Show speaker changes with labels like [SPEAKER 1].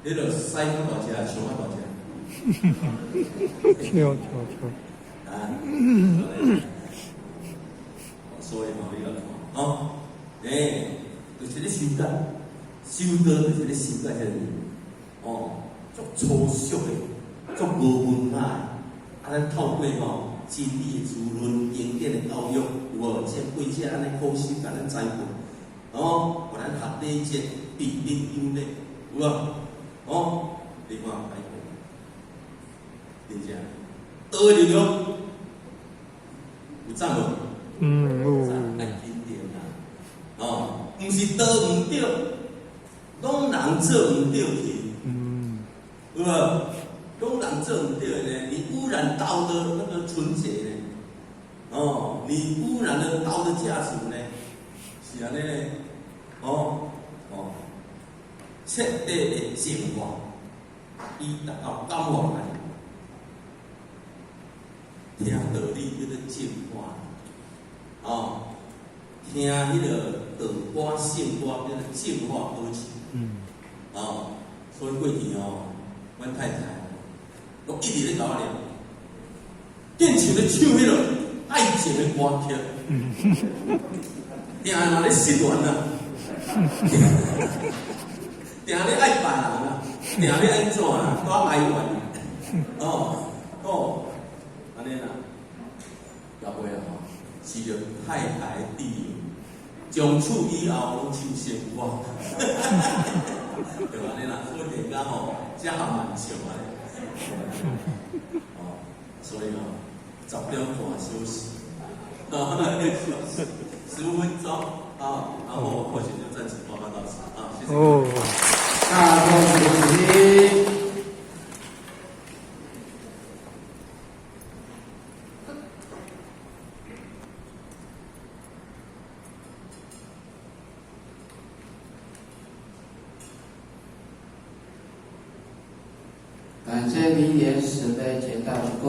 [SPEAKER 1] 彼个屎較大隻，象較大隻？
[SPEAKER 2] 笑笑笑。
[SPEAKER 1] 啊，所以吼，你來看，吼，欸，就是咧修道，修道就是咧修道這個，哦，足粗俗的，足無文化的，啊，咱透過吼真理的滋潤、經典的教育，有無？這貴者按呢苦心共咱栽培，哦，予咱學禮節、彼得優劣，有無？哦，你看改變，真正，道的力量有讚無？
[SPEAKER 2] 嗯，有。
[SPEAKER 1] 愛緊點啦，哦，毋是道毋對，攏人做毋對去。有無？攏人做毋對的呢？你污染道德那個純潔呢？哦，你污染了道德價值呢？是按呢呢？哦哦，徹底的淨化，以達到感化來。聽道理叫做淨化，哦，聽彼個道歌聖歌叫做淨化保持。哦，所以過去哦，阮太太攏一直咧共我念，見像咧唱彼個愛情的歌曲，定嘛咧失戀啊，定咧愛別人啊，定咧按怎啊，都哀怨，哦哦，按呢啦，後尾啊吼，是著太太的從此以後攏唱聖歌，對按呢啦，所以大家吼，才含蠻笑按呢。哦，所以吼，10點半休息，15分鐘啊，然後或許就暫時報告到此啊，謝謝。
[SPEAKER 2] 哦，
[SPEAKER 3] 大眾主席。感謝明蓮慈悲結大鞠躬。